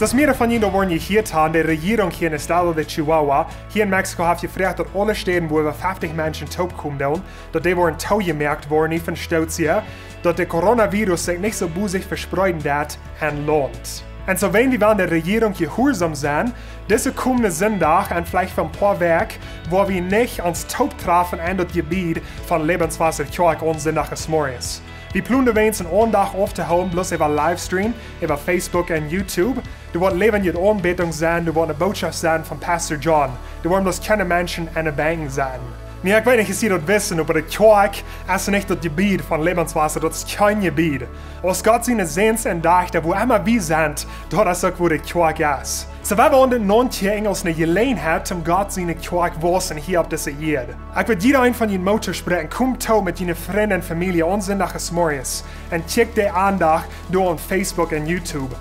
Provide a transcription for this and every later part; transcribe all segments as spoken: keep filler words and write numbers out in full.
Aus mea von junt woaren jehieet haben, de Rejierunk hia en Estado de Chihuahua, hia en Mexiko, haft jefroacht, daut aule Städen, wua äwa feftich Menschen toopkomen doonen, daut dee woaren toojemoakt woaren, nich von Stoot hia, daut de Coronavirus sikj nich soo bosich vespreeden deit em Launt. Un soo, wan wie aun de Rejierunk jehuarsom sent, dise komende Sindach un veleicht fa een poa Wäakj, woa wie nich ons tooptrafen en daut Jebied von Lebenswasser Kjoakj aun Sindach zemorjes. Wie plonen de Wens en Aundacht auftohoolen, bloos äwa Livestream, äwa Facebook un YouTube. Doa woat läwendje Aunbädunk sennen, doa woat eene Botschaft sennen von Pastor John. Doa woaren bloos kjeene Menschen aun de Benkj sennen. Nu, ekj weet nich, aus jie daut weeten, oba de Kjoakj es nich daut Jebied von Lebenswasser, daut es kjeen Jebied. Aus Gott siene Säns un Dajchta, wua emma wie sent, daut es uk wua de Kjoakj es. Soo, wie wellen dit nu kjikjen aus eene Jeläajenheit, om Gott siene Kjoakj wausen hia opp dise Ieed. Ekj well jieda eenen von junt Moot toospräakjen, komt too met june Frind un Famielje aun Sindach zemorjes un kjikjt de Aundacht doa aun Facebook un YouTube.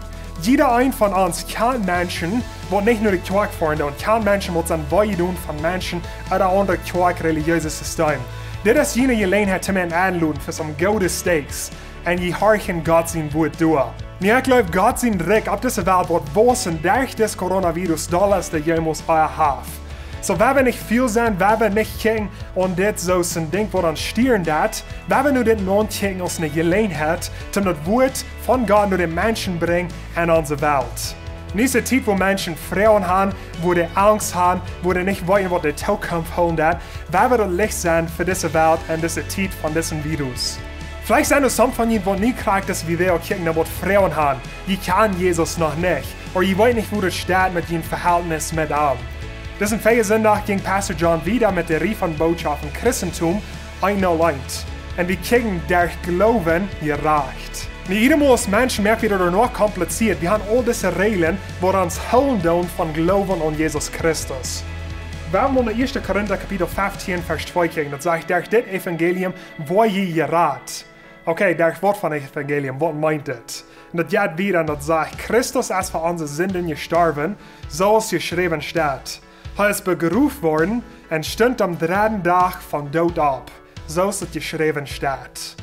Jieda een von ons kjant Menschen, waut nich no de Kjoakj foaren doonen, kjant Menschen, waut sent wee jedonen von Menschen ooda aundre Kjoakj relijeese Systemen. Dit es june Jeläajenheit, om an auntoläden fa some goode Steaks. Un jie horchen Gott sien Wuat derch. Nu, ekj jleew, Gott sien Rikj opp dise Welt woat wausen derch dis Coronavirus dolla aus daut jemols ea haft. Soo, wie wellen nich ful sennen, wie wellen nich kjikjen aun dit soo aus een Dinkj, waut ons stieren deit. Wie wellen nu dit nu kjikjen aus eene Jeläajenheit, om daut Wuat von Gott no de Menschen brinjen en onse Welt. Nu es de Tiet, wua Menschen Froagen haben, wua dee Angst haben, wua dee nich weeten, waut de Tookunft hoolen deit. Wie wellen daut Licht sennen fa dise Welt en dise Tiet von disen Virus. Veleicht sent doa some von junt, waut nu krakjt dit Video kjikjen, waut Froagen haben. Jie kjanen Jesus noch nich. Ooda jie weeten nich, woo daut steit met jun Vehältnis met am. Disen Sindach jinkj Pastor John wieda met de Rieej von Bootschoften Christentum eent null eent. Un wie kjikjen derch Gloowen jerajcht. Nu, jieda Mol aus Menschen moakjen wie daut noch kompliziert. Wie haben aul dise Reajlen, waut ons hoolen doonen von Gloowen aun Jesus Christus. Wie wellen no ieeschte Korinta Kapitel feftieen, Varsch twee kjikjen. Daut sajcht, derch dit Evangelium woa jie jerat. Okay, derch waut fa Evangelium, waut meent dit? Un daut jeit wieda un daut sajcht, Christus es fa onse Sinden jestorwen, soo aus jeschräwen steit. Hee es begroft worden un stunt aum dredden Dach vom Doot opp, soo aus daut jeschräwen steit.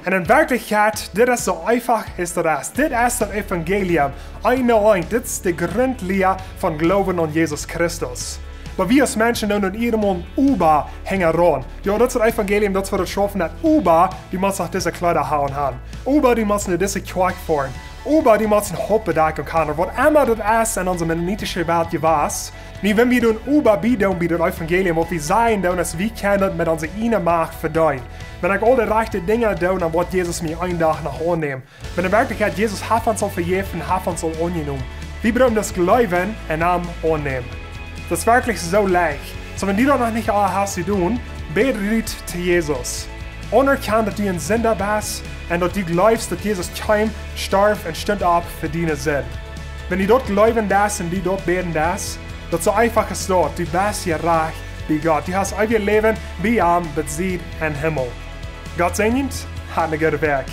Un en Werkjlichkjeit, dit es soo eefach aus daut es. Dit es daut Evangelium, eent null eent. Dit es de Grundlia von Gloowen aun Jesus Christus. Oba wie aus Menschen doonen dan emma oba hinjaraun. Jo, daut es daut Evangelium, daut woat daut schaufen, daut oba, dee mott noch dise Kjleeda aunhaben. Oba dee mott no dise Kjoakj foaren. Oba dee mott eene Hauptbedakjunk haben. Waut emma daut es en onse mennonitische Welt jewast. Nu, wan wie dan oba bie doonen bie daut Evangelium, waut wie sajen doonen, es wie kjennen daut met onse ieejne Macht vedeenen. Wan ekj aul de rajchte Dinja doo, dan woat Jesus mie eenen Dach noch aunnämen. Wan en Werkjlichkjeit Jesus haft ons aul vejäft, haft ons aul aunjenomen. Wie brucken bloos jleewen un am aunnämen. Daut es werkjlich soo leicht. Soo, wan du daut noch nich aul hast jedonen, bäd rut to Jesus. Aunerkjan, daut du een Sinda best un daut du jleefst, daut Jesus kjeem, storf un stunt opp fa diene Sind. Wan du daut jleewen deist un du daut bäden deist, daut es soo eefach aus daut, du best jerajcht bie Gott. Du hast eewjet Läwen bie am, besiet em Himmel. Gott säajent, hab eene goode Wäakj.